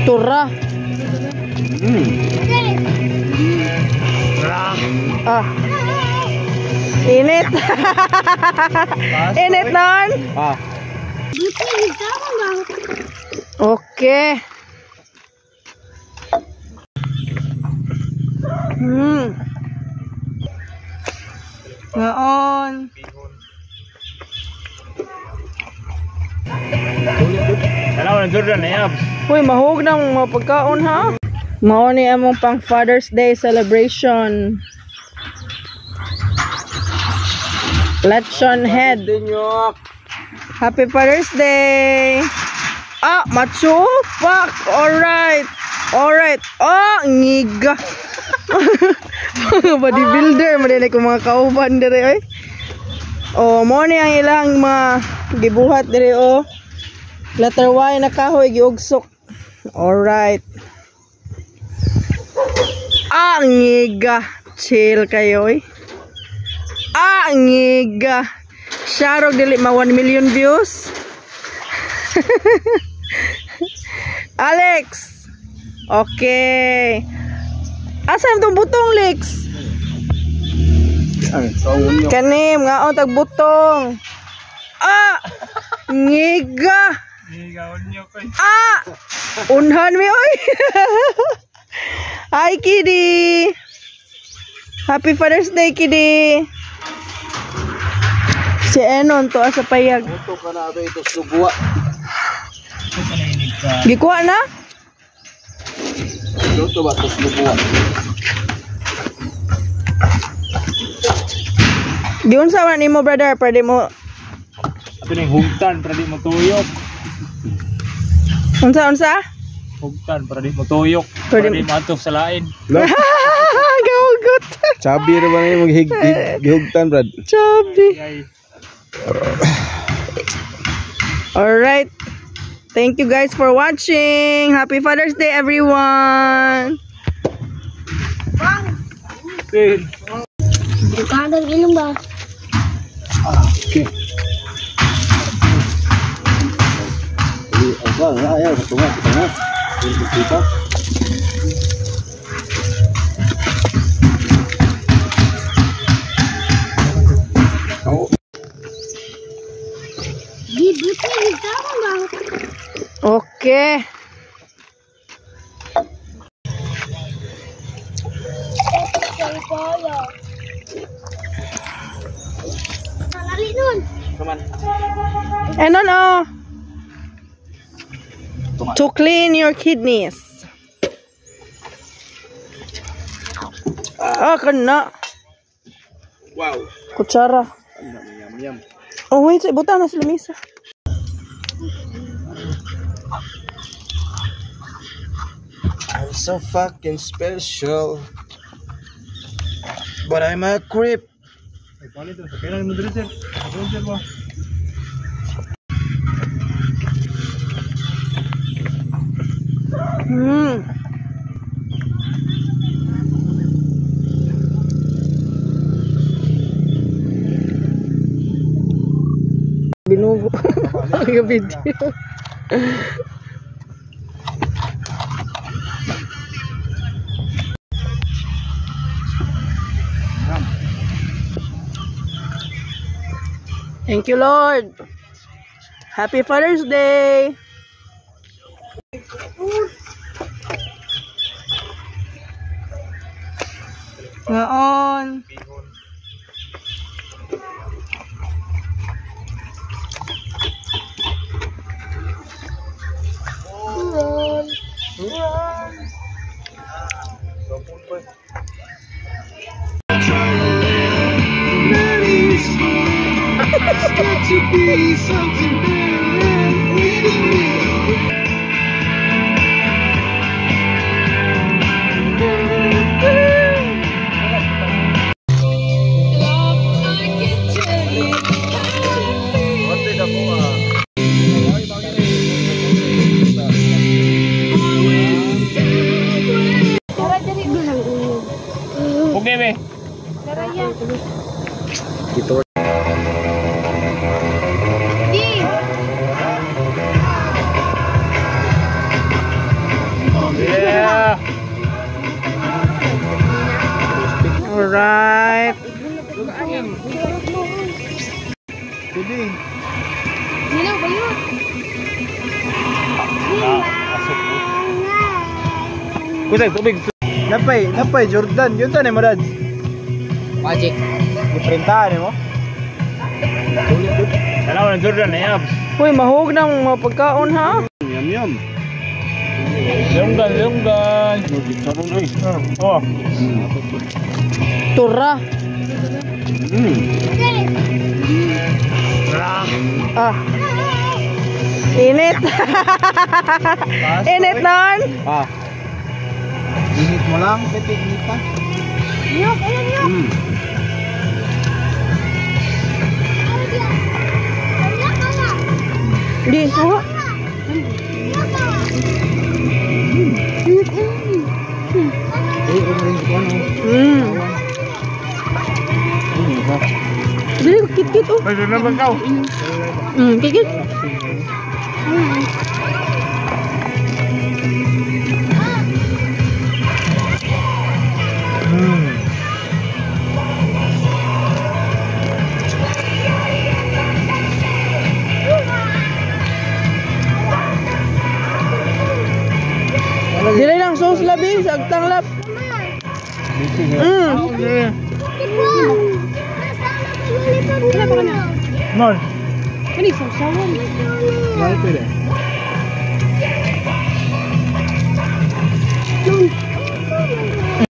Tura. Ah. Init. Init nun. Ah. Okay. Ngaon. Salamat Jordan na. Uy, mahug na mga pagkaon ha. Mao ni among pang Father's Day celebration. Lechon head. Happy Father's Day. Ah, macho pak. Alright. Alright. Oh, ngiga. Bodybuilder man ko mga kauban dire oy. Oh, mo ni ang ilang mga gibuhat dire oh. Letter Y na kahoy giugsok. Alright. Ah, ngiga. Chill kayo oy. Ah, ngiga. Sharog dili ma 1 million views. Alex. Okay. Asa imong butong, Lex? Kanim ngaon tag butong. Ah! Ngiga. Ah! Unhan mi oy. Hi, Kiddy. Happy Father's Day, Kiddy. Si Enon to sa payag. Ito ka na ato ito sugwa. Gikuha na? Ito ba ito sugwa? Giunsa man nimo, brother, pwede mo. Ato ning hugtan para di mo tuyok. Unsa unsa? Hugtan para di mo tuyok. Para di maantok sa lain. Gaugot. Chabi ra ba na maghighugtan, brad? Chabi. Alright. Thank you guys for watching. Happy Father's Day, everyone. Okay. Okay. And no. To clean your kidneys. Ah, kana. Wow. Kutsara. Yum, yum. Oh wait, buta na sa lamesa. I'm so fucking special, but I'm a creep. Binugo. Ang video. Thank you, Lord. Happy Father's Day. Ngaon. To be something better and waiting me. Okay, be. Dito. Alright. Pwede. Nilaw ba yun? Kusay tubig. Napay, napay Jordan. Yun ta ni mo Dads. Magic. Iprintahan mo. Dalawa ng Jordan na yabs. Uy, mahug na ang mga pagkaon ha. Yum yum. Lunggan, lunggan. Oh. Tura. Ah. Init. Init nun. Ah. Init mo lang, pwede init pa. Niyok, ayun niyok. Di, kuha. Eh, rin ko ano. Dili ko kit-kit oh. Pwede na ba ikaw? Kit-kit. Dili lang sauce labi sa agtang lap. Wala pa ka na. Non. Kani sausawan. Wala pwede.